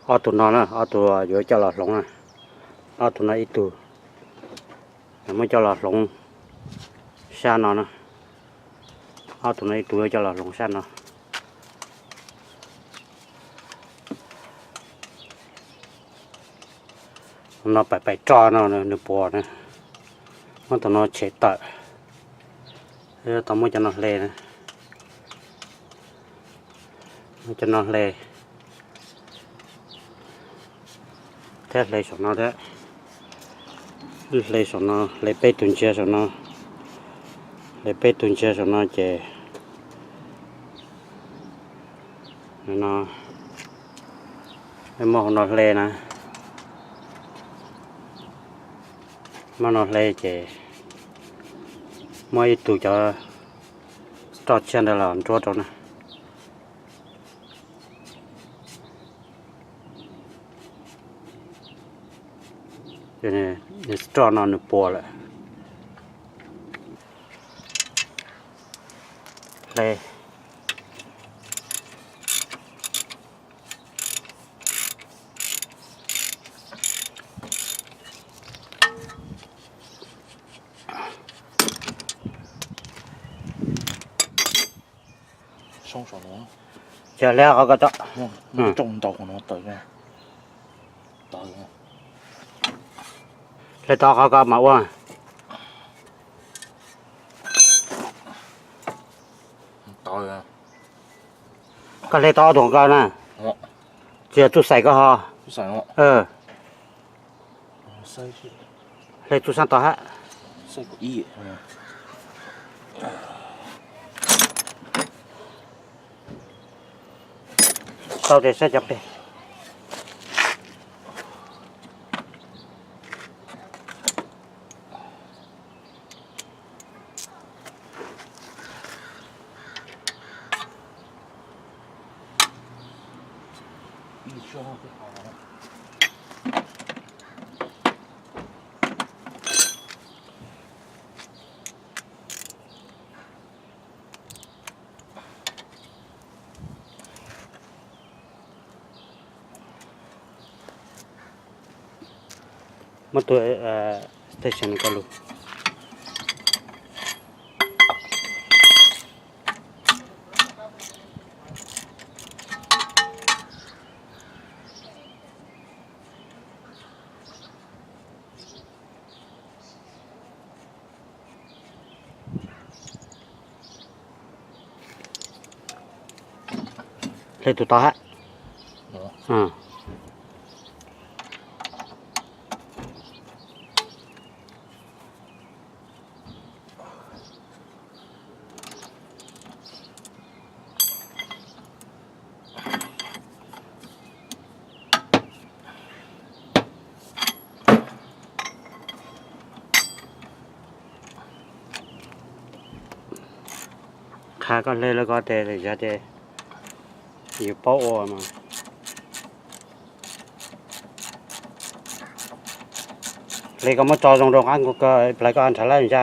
Ob tug no na, ob tug yuav coj los hloov na. Ob tug no ib tug muab coj los hloov sab no na. Ob tug no ib tug yuav coj los hloov sab no. No pais pais roj no nws puas na. Muab tus no tshem tawm. Tau muab cov no hle na. Muab cov no hle thiab hle saum no thiab. Hle saum no, hle peb tus ntsiav saum no. Hle peb tus ntsiav saum no ces no, muab hauv no hle na. Muab no hle ces muab ib tug cov roj tshiab ntawd los nruab rau na. Roj no nws puas lawm. Hle. Ces hle qhov ko tso. Hle tau qhov ko mas ua. Koj hle tau ob tug ko na. Tsis yog txuj xaim koj ho. Hle txuj sab tod hab. Tau ces saib cov peg. Muab tus station ko lug. Hle tus tod hab. Qha koj hle lawv ko tes yog ces yus paub ua mas. Hle koj muab tso zoo rau qab nkaus ko, plawv koj nrhav lab ntsa.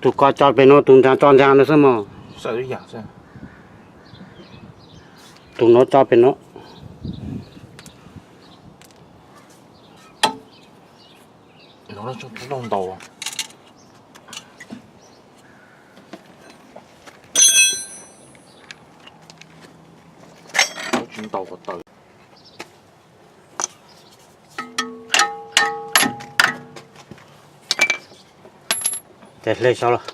Tus ko tso pem no, tus nrad tso nrad no xwb mog. Tus nuav tso pem no. Tsis ntaus ko taw. Ces hle saud los.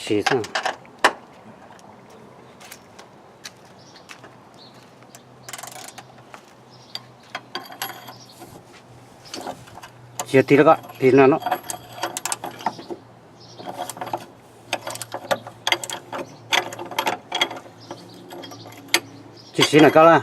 Siv xwb. Tsis yog tig li ko, tig no no. Tsis siv na koj lawm.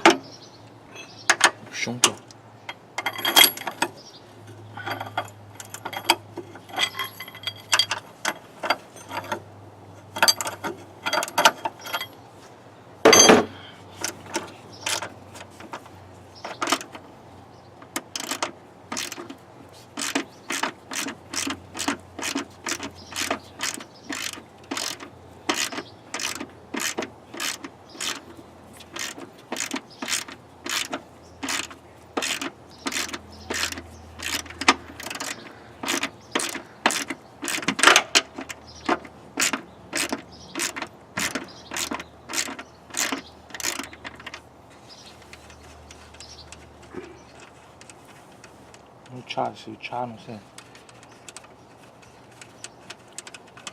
Tshaj xwb tshaj no xwb.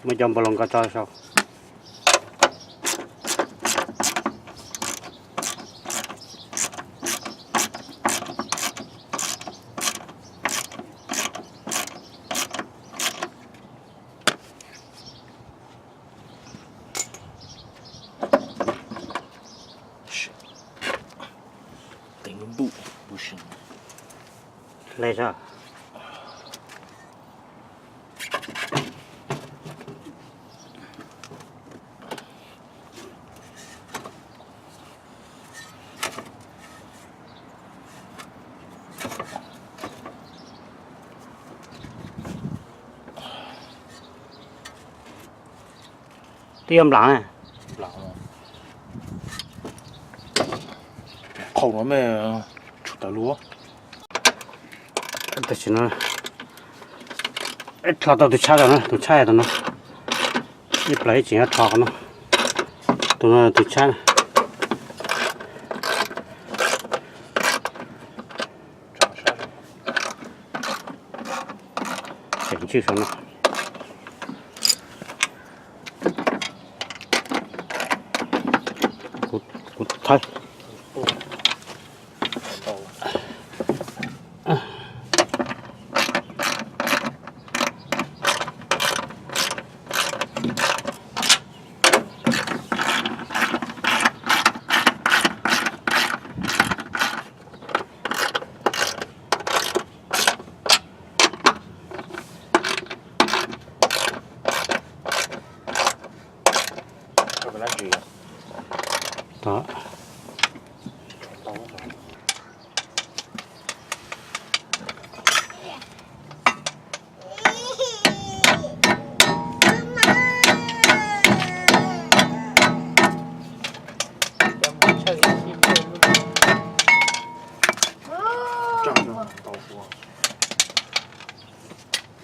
Muab cov npaum los nkaus tso saum. Teev lub ntuj, hle tso. Twb yuav nplam na. Qhaum no me, tsum tawv lub. Tam sim no, dhos tau tus tshab no, tus tshab yog tus no. Ib plaws ib tseem dhos qhov no. Tus no tus tshab. Tseem tswj saum no. Kuv thawb.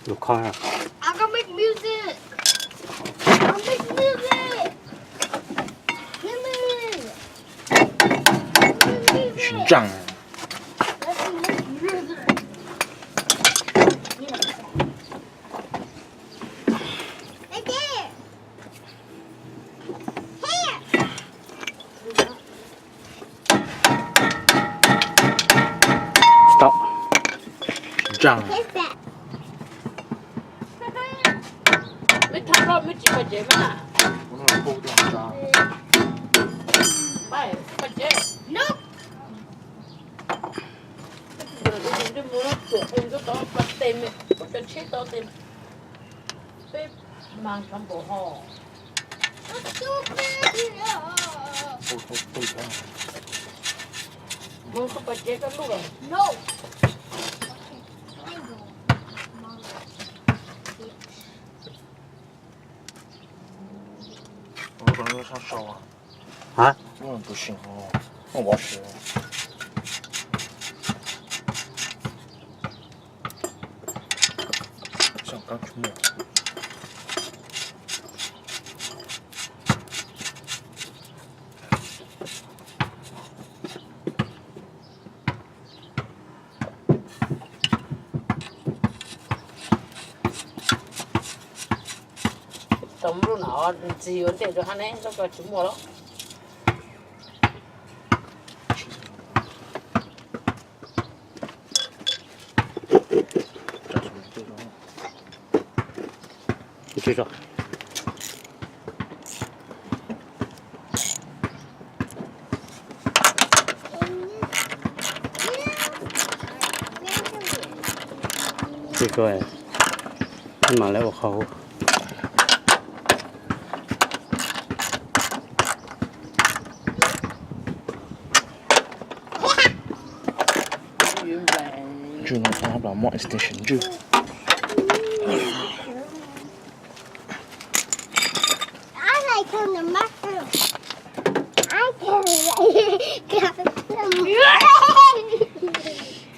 Lus kho. I can make music. I make music. Give me. Give me music. Let's make music. Right there. Here. Stop. Ntseeg. What's that? Meb thab loj meb tsis pom tsev mas. Pais, tsis pom tsev. Nope. Ntsej muag no tuam qees ntuj tau pas tes me, ua cov tsheb tau tes. Peb mas tshav npaum ho. Mus koj pas tsev koj luj lawm. Hab. Tau lub no ntxig ua ntej rau hab ne, lub ko tsis muaj lawm. Tsis ko, mam li ua qhov. Ntswg no tau hab los muaj extension ntswg. I like on the mushroom. I can like.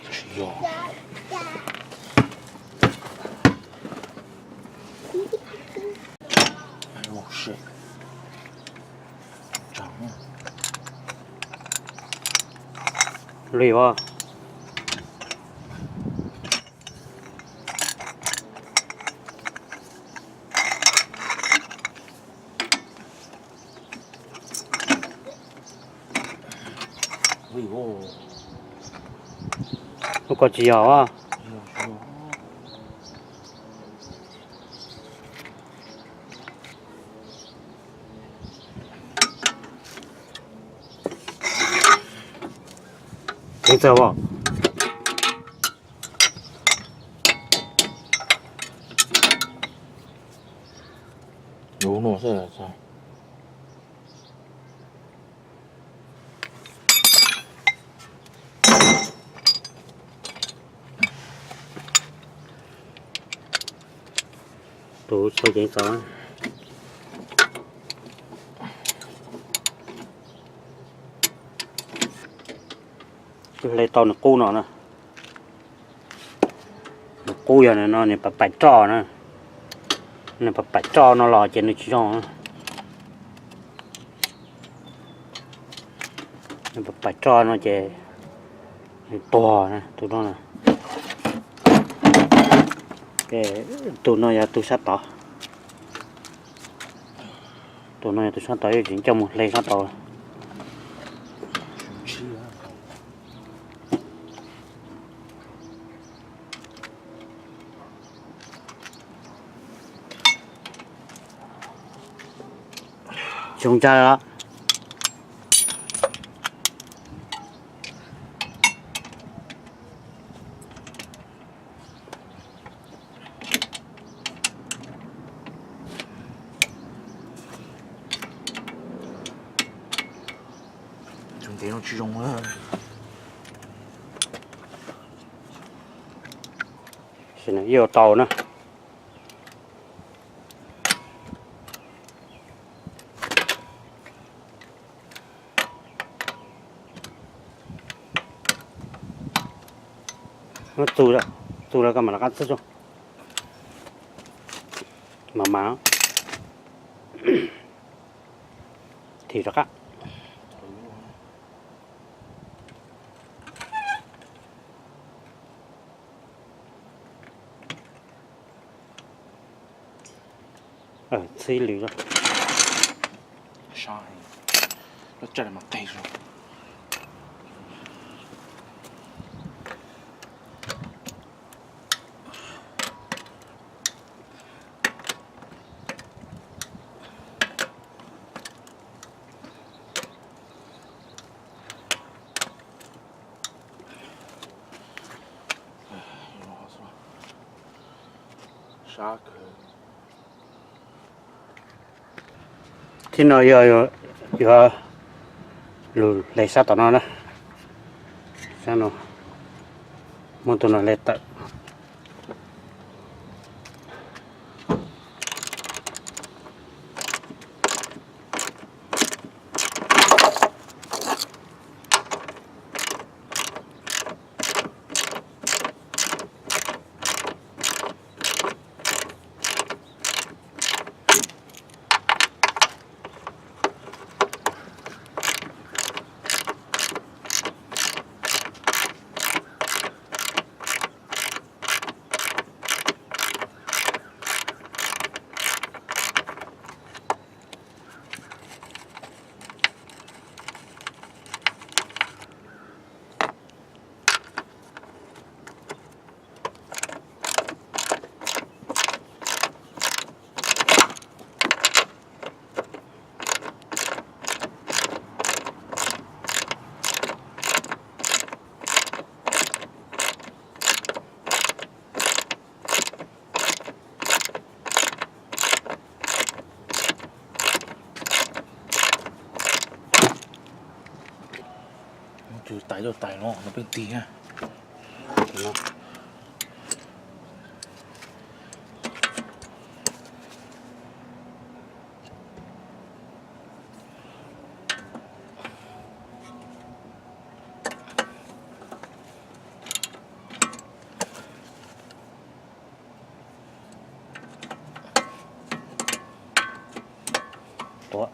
Tsis yog. Li as. Ko tsis yog. Ceev txawv as. Tus sau ceev xwm. Hle tau nws qub no na. Nws qub yog no nws pais pais roj na. Nws pais pais roj no los ces nws tsis zoo. Nws pais pais roj no ces nws tuag na, tus no na. Tus no yog tus sab tod. Tus no yog tus sab tod, yuav tsum coj mus hle sab tod. Tsis zoo ntsa lawm. Tus ntev no tsis zoo. Ib ua tau na. Txug lawm, txug lawm koj mam rov qab txhib tso. Mas mas thim rov qab. Txhib lwm. Thib no yog yuav lug hle sab tom no na. Sab no muab tus no hle tawm. Tus tais loj tais no no peb tig na. Tuav.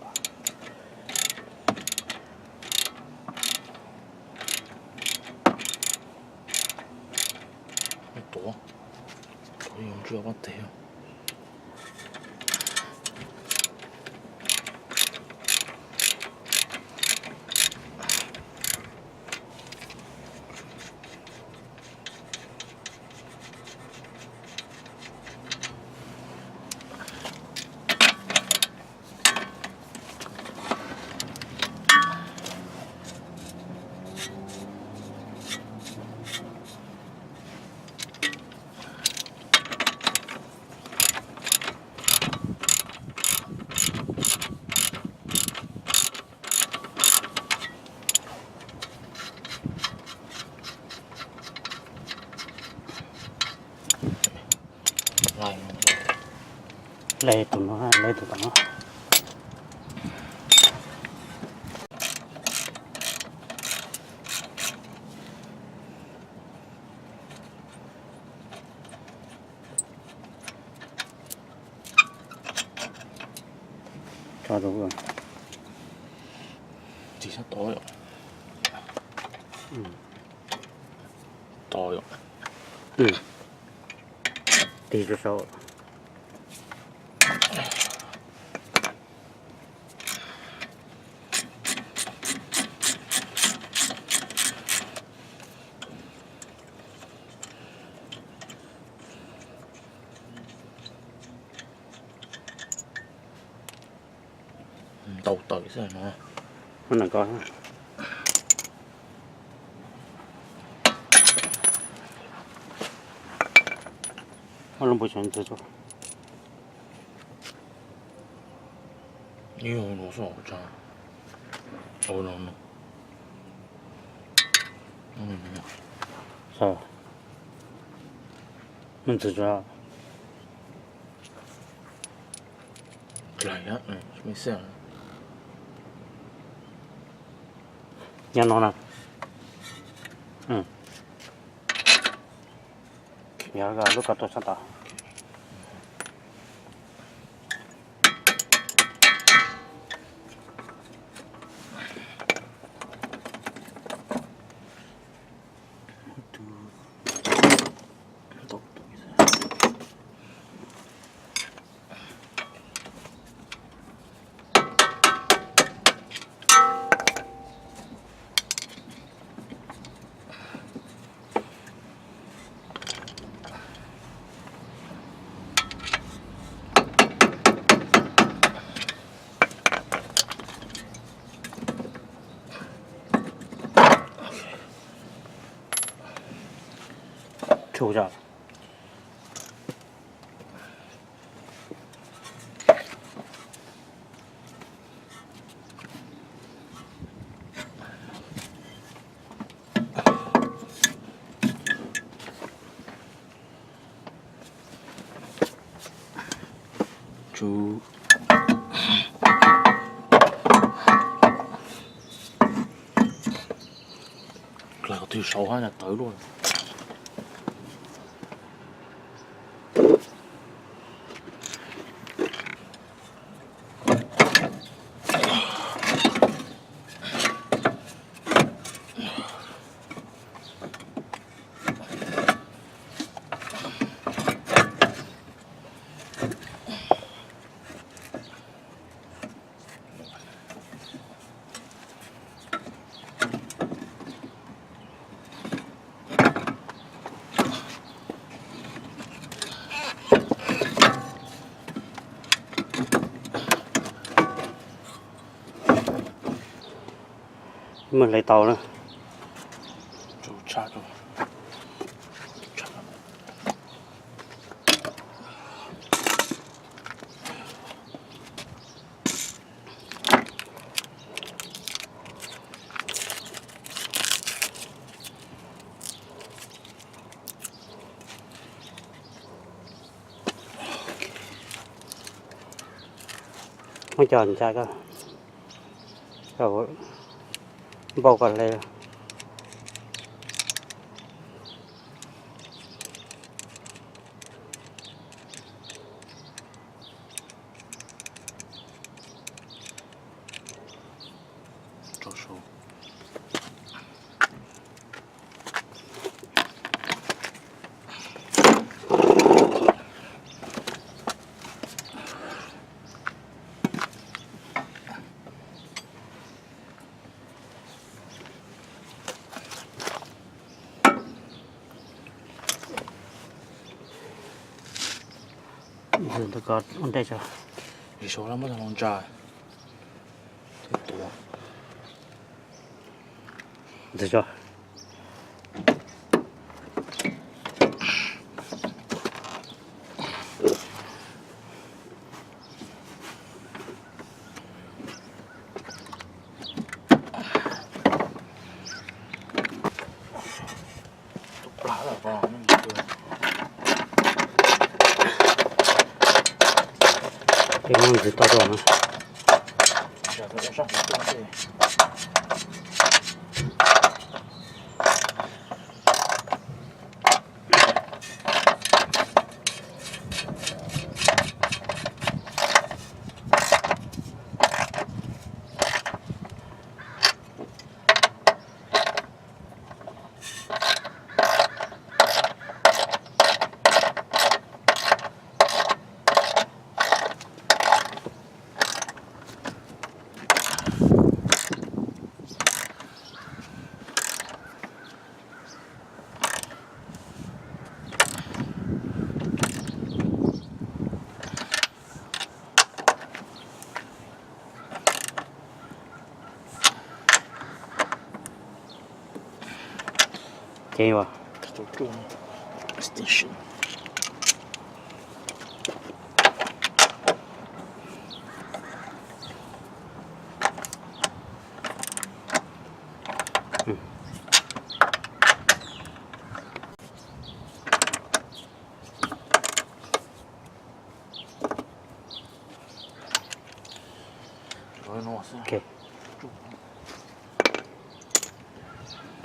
Tuav, tuav yuav ntswj pob teg. Le tus no, le tus tom no. Tso rau. Tig sab tod yom. Tod yom. Tig rau saum. Ntau tawm xwb no. Muab nees ko, muab lub npau suav ntxiv rau. Ib no xwb tsa. Ua no no. Muab ntxiv rau. Nyob no na. Yog lub ko rau sab tod. Tshum zog. Tsuv. Dlawg qhov twg saud hab tawv luaj. Muaj hle tau na. Muab cov ntsa ko, npau kom hle. Ntawd ko ua ntej tso. Saud muab tau ntsa thiab tuav. Ntxiv tso. Peb muab ntxiv toj rau na.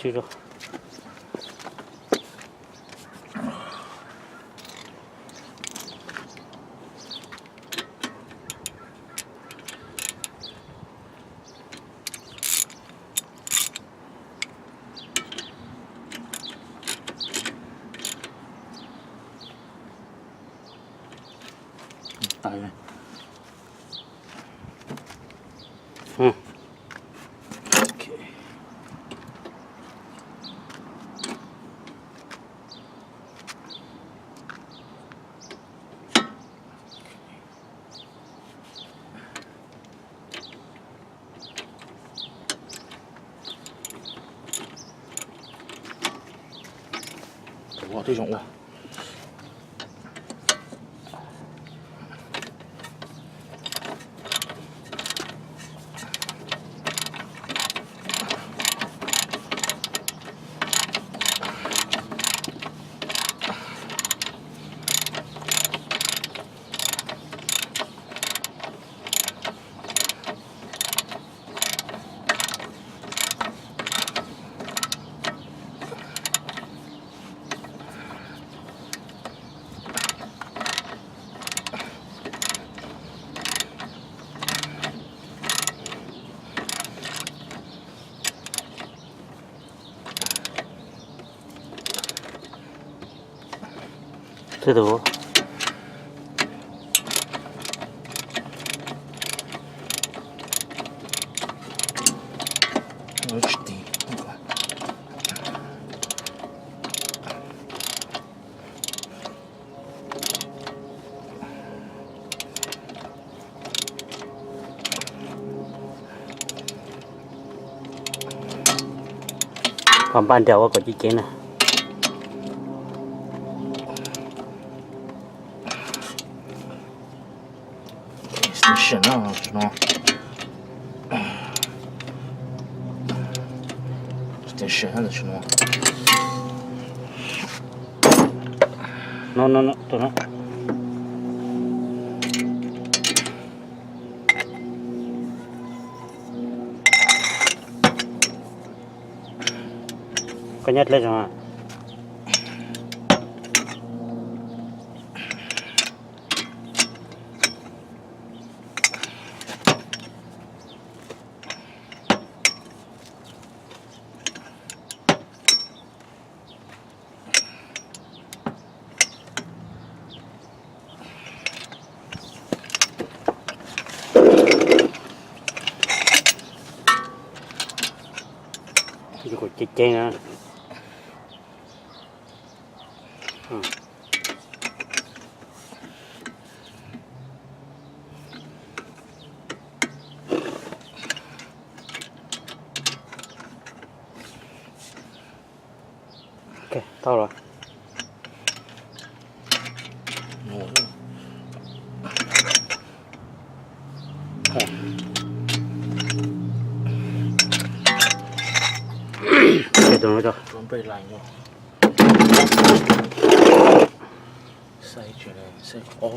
Ces ua Ua tej zoo ua. Tiếp tục. Pab npaj nram ua kom ceev ceev na. Station no, station no. No, no, no, tus no. Koj nyob dleb zoo. Ceev ceev na. Tau los. Tus no tso. Xaib tsev, xaib ob.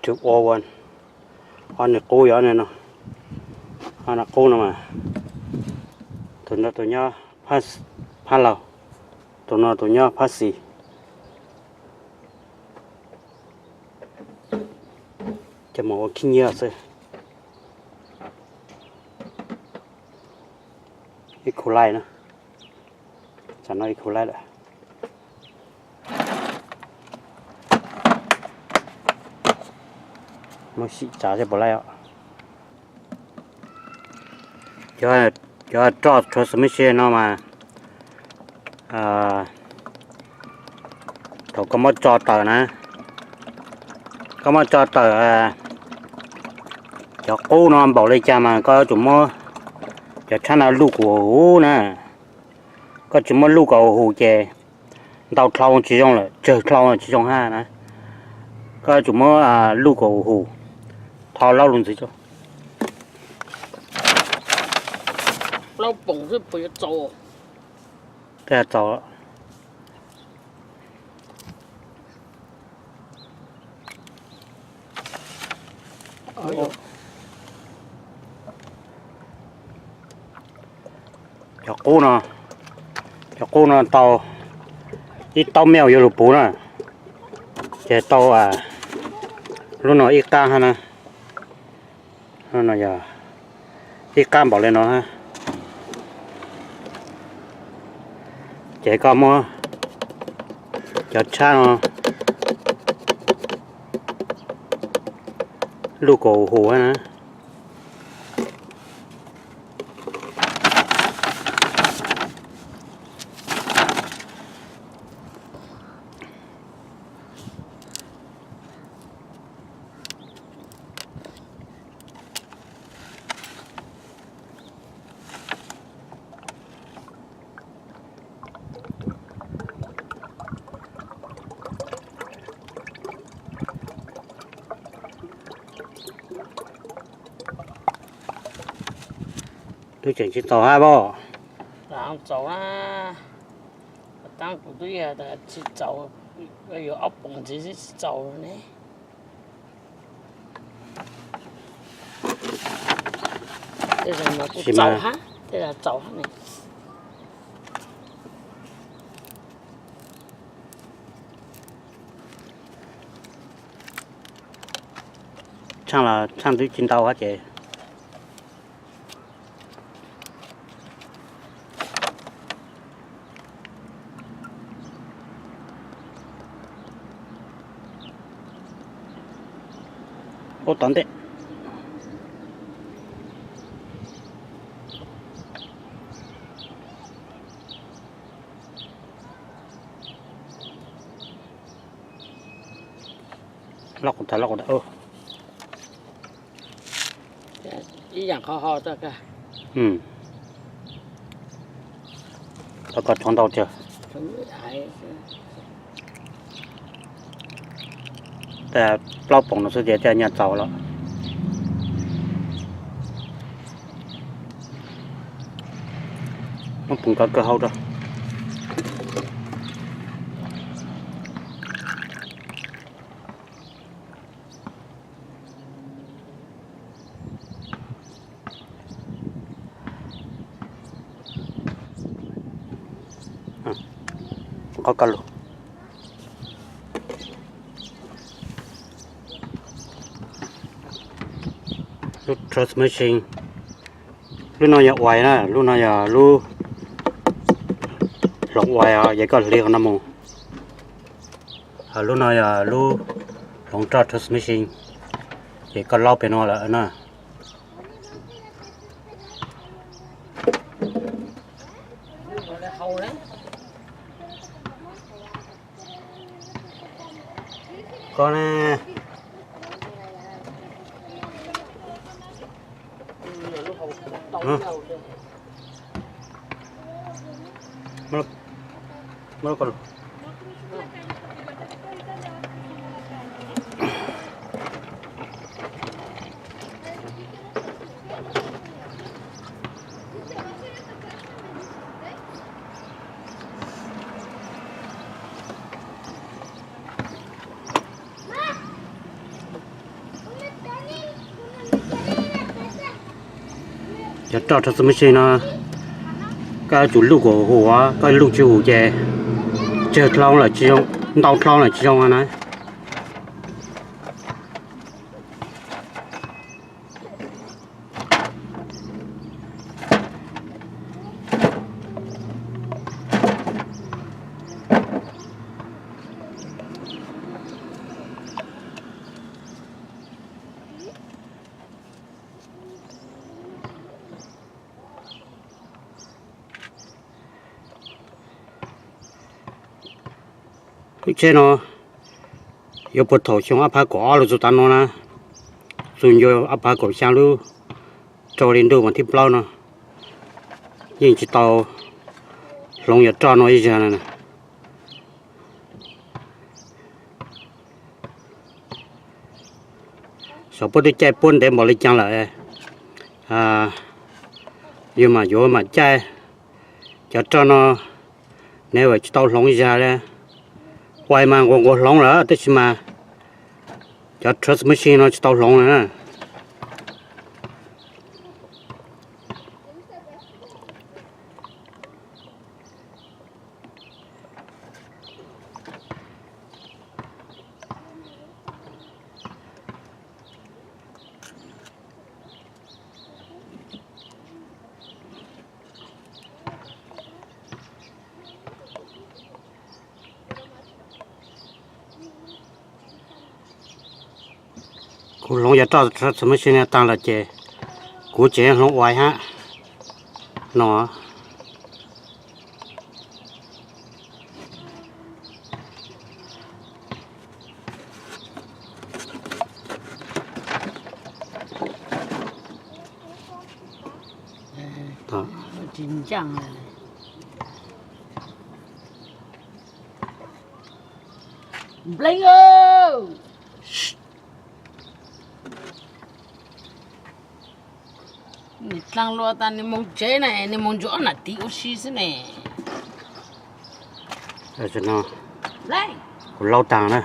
Tus ua ua, ob nws qub yog ob nws no, ob nws qub no mas, tus no tus nyob phab laug, tus no tus nyob phab xis. Coj mus ua khib nyiab xwb. Ib khu laij na, tsam no ib khu laij lawm. Muab sim tsav seb puas laij os. Cov roj transmission no mas, thaum koj muab tso tawm na, koj muab tso tawm, cov qub no npaum li cas mas koj yuav tsum muab cov tshab no luj kom huv na. Koj tsis muab luj kom huv ces ntau dlhau tsis zoo lawm, tsawg dlhau tsis zoo hab na. Koj yuav tsum muab luj kom huv, tho laub lug ntxiv. Plaub poom xwb puas yuav txaus? Twb txaus. Cov qub no, Cov qub no tau ib taub mil yuav lug puv na, ces tau lub no ib qab hab na. Lub no yog ib qab npaum le no hab. Ces koj muab cov tshab no luj kom huv huv na. Twb tseem tsis txaus hab pob. Txaus na, tab kuv twb yog tsis txaus, yuav ob poom ntxiv xwb tsis txaus ne. Tej zaum no kuj txaus hab, tej zaum txaus hab ne. Tshaaj los tshaaj twb tsis ntau hab ces. Ub, tom ntej. Loj qub tag, loj qub tag. Ib yaam qhov ho tag. Tau koj tshuav ntau tsawg. Tag plaub poom no xwb ces thiaj nyaj txaus lawm. Muab poom kov kawg hauv rau. Qhov koj lug. Lub transmission, lub no yog uas na, lub no yog lub hloov uas, ces koj hliv qhov no mus. Lub no yog lub hloov roj transmission, ces koj laub pem no lawm na. Koj ne? Cov roj transmission no, koj yuav tsum luj kom huv, koj luj tsis huv ces tsawg dlhau lawm tsis zoo, ntau dlhau lawm tsis zoo na. Lub tsheb no yuav puag thaum xyoo ob phav kaum ob lug txug tav no na, txug ncua ob phav kaum xyaa lub rau hli ntuj vas thib plaub no, yeej tsis tau hloov yog roj no ib zag na. Xyov puab twb caij puab ntev npaum li caag lawm, yug mam yuav mam caij. Cov roj no never tsis tau hloov ib zag li. Uas mas nquas nquas hloov lawm tab sis mas cov transmission no tsis tau hloov na. Kuv hloov yog roj transmission tag lawm ces kuv tseem hloov uas hab no. Npleeb, nws dlaag lua tas nws moog tsev ne, nws moog ntsuag ob nam tiv ua si xwb ne. Kuv laub taag na.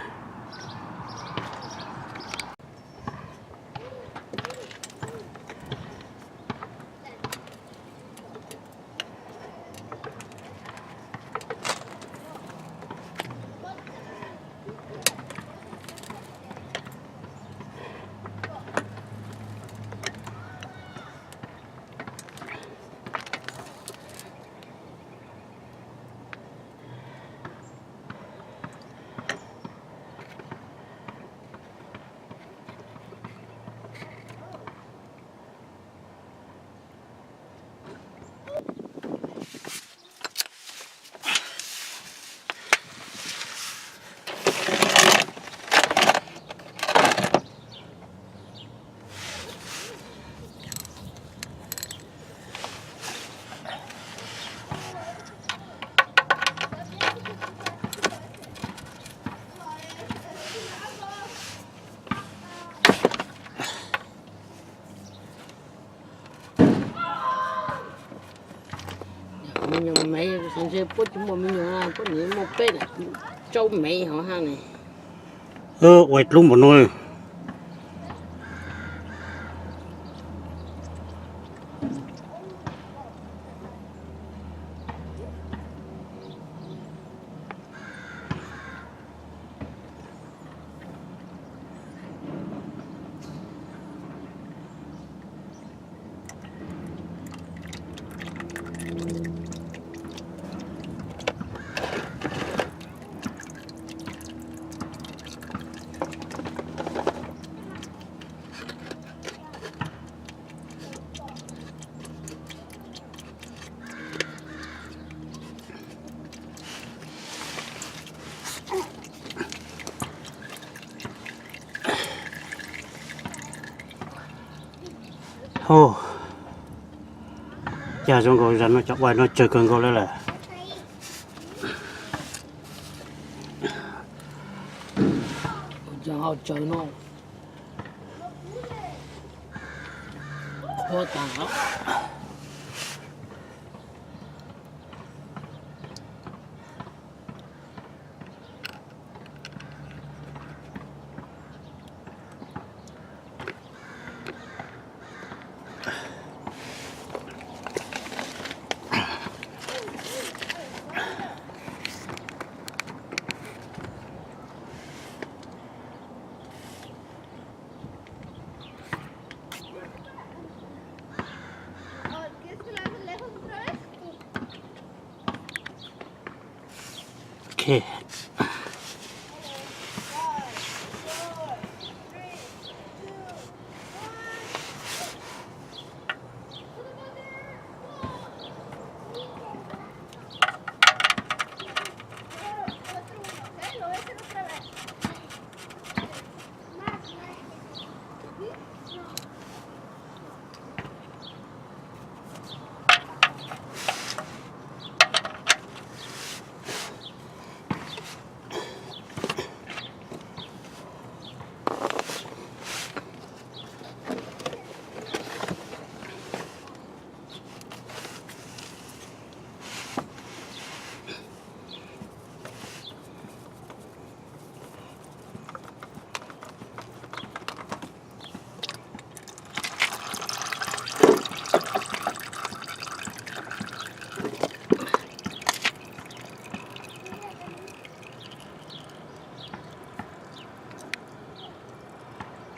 Me nyuam mev, xyov ntshe puab tsis muaj me nyuam, puab nim muaj peb rau mev hov hab ne. Ua dlub npaum no. Hu, yog zoo nkaus zag no cov uas no tsawg kawg nkaus lawm lawm.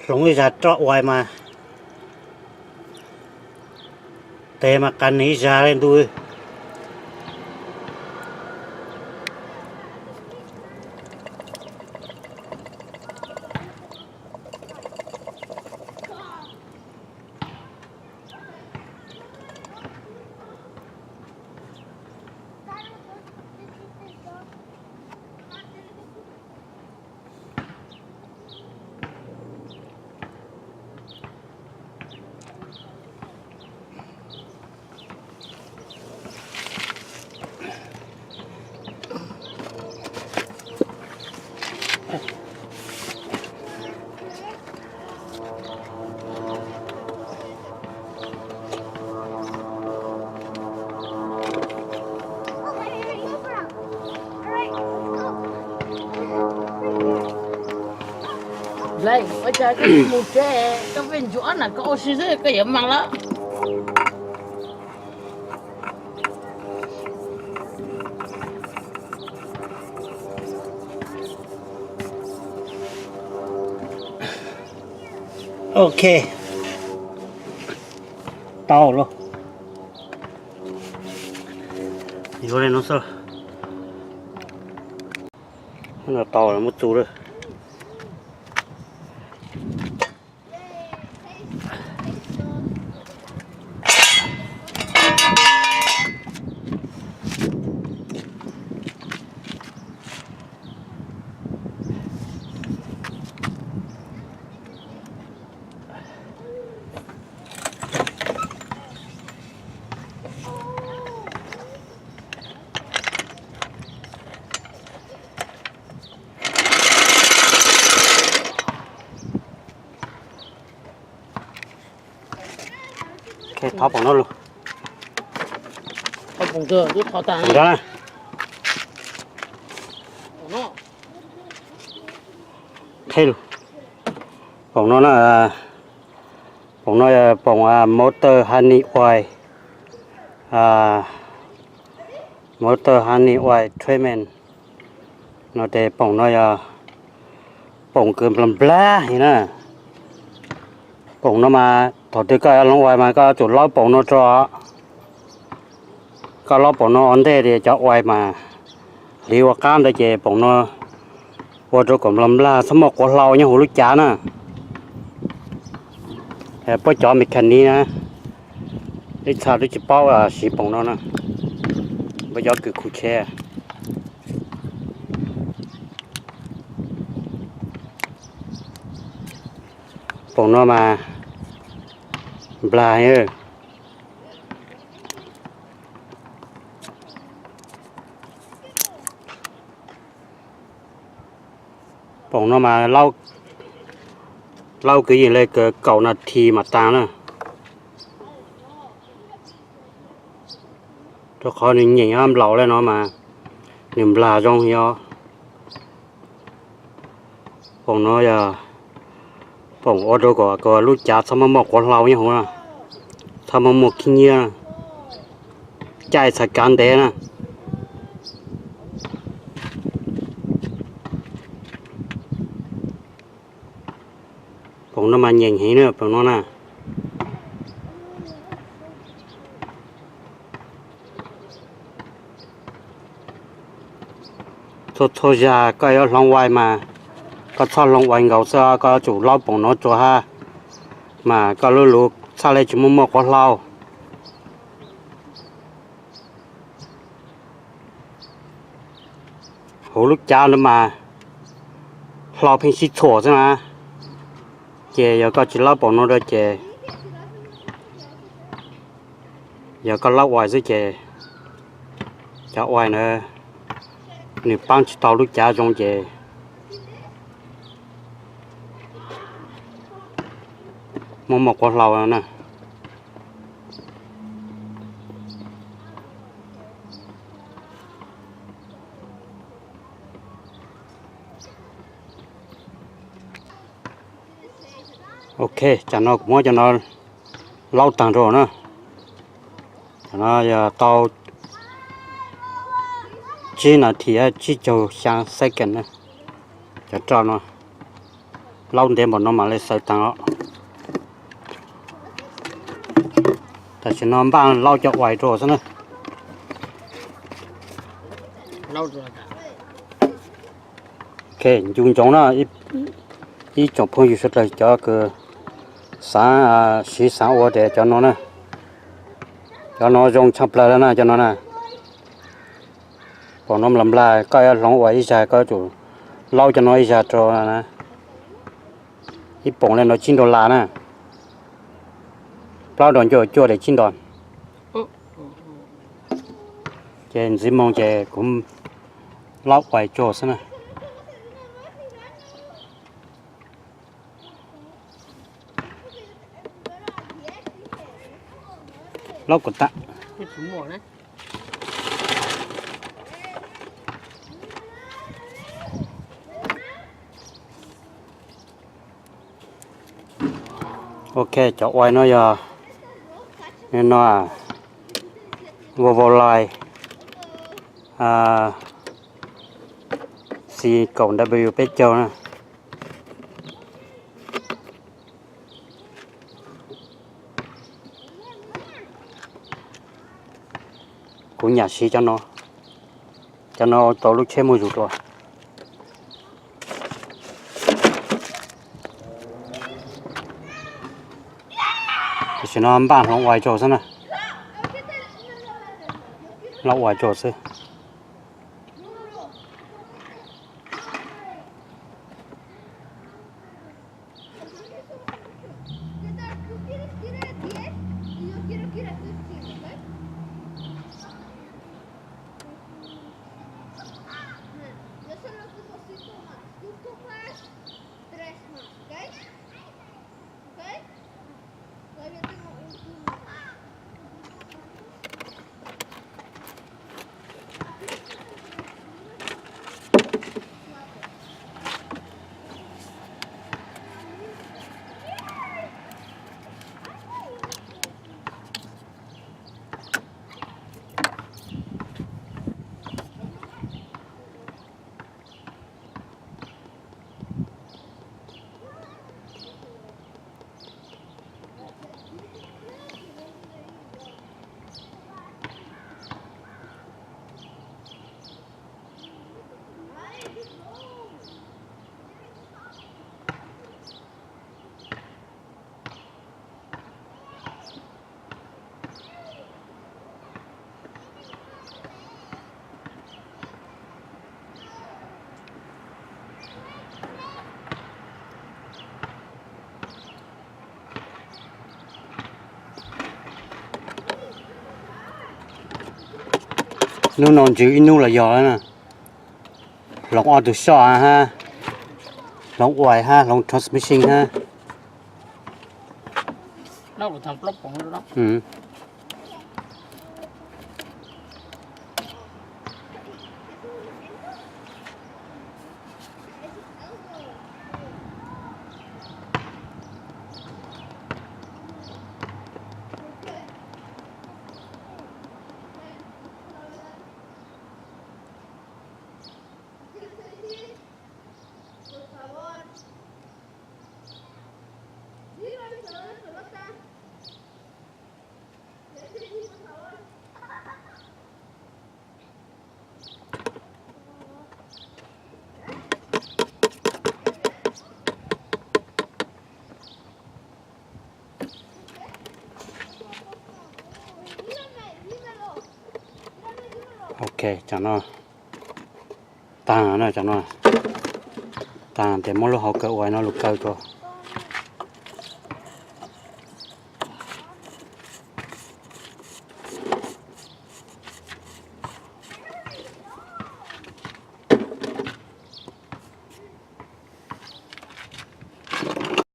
Hloov ib zag roj uas mas tes mas qas nws ib zag le ntuj. Ua cas koj mus tsev, koj pheej ntsuag na, koj ua si xwb koj yuav mas lawm. Ok, tau lawm. Yuav li no xwb. Tau lawm, muab txuj lawm. Thov pom no lug. Thov pom kawg, twb thov tas. Pom kawg na. Qheb lug. Pom no na, pom no pom motor honey oil, motor honey oil treatment no tes pom no yog pom kws nplas nplas heev na. Pom no mas thaum twg koj yuav hloov oil mas koj yuav tsum laub pom no rau. Koj laub pom no ua ntej tias cov oil mas hliv ua qab ntawd ces pom no ua rau kom nplas nplas txhob muaj quav hlau nyob hauv lub cav na. Puab cov mechanic na, ib txha twb tsis paub siv pom no na. Puab cov kws khuv tsheb. Pom no mas nplas. Pom no mas laub kwv yees le kaum nas this mas tas na. Rau qhov nws nyeem nplaum le no mas nws nplas zoo yog. Pom no yog pom ua rau kom lub cav txhob muaj muaj quav hlau nyob hauv, txhob muaj muaj khib nyiab, caij txhais kav ntev na. Pom no mas nyeem heev na, pom no na. Txhua txhua zag koj yuav hloov oil mas koj txhob hloov oil nkaus xwb, koj yuav tsum laub pom no rau hab, mas koj lub luv txhaj le tsis muaj muaj quav hlau. Huv lub cav ntawd mas hlau pheej sib txhuam xwb na, ces yog koj tsis laub pom no rau ces, yog koj laub oil xwb ces cov oil ntawd nws paab tsis tau lub cav zoo ces muaj muaj quav hlau na. Ok, tsam no kuv muab cov no laub taag nrho na. Cov no yog tau tsib nas this, tsib caug xyaa second na. Cov roj no laub ntev npaum no mam li xaws taag os. Tam sim no npaj laub cov oil rau xwb na. Ok, ncu ntsoov na ib tsoom phooj ywg suav dlawg cov kws xaav siv xaav ua tes cov no na. Cov no zoo tshaj plawg le na, cov no na. Pom no nplas nplas, koj yuav hloov ua ib zag koj yuav tsum laub cov no ib zag rau na. Ib poom le no tsib dollar na. Plaub dollar cuaj dollar tsib dollar. Ces ntxiv moo ces kuv laub oil rau xwb na. Laub kom tas. Ok, cov uas no yog no, Volvo Line C kaum W peb caug na. Kuv nyam siv cov no, cov no tau lub tsheb muaj zus dua. Tam sim no npaj hloov uas rau xwb na, hloov uas rau xwb. Hnub no ntsws ib hnub los yog na. Hloov ob tug shock hab, hloov uas hab, hloov transmission hab. Ok, cov no tag no, cov no tag ces muab lub hauv kaw uas no lug kaw rua.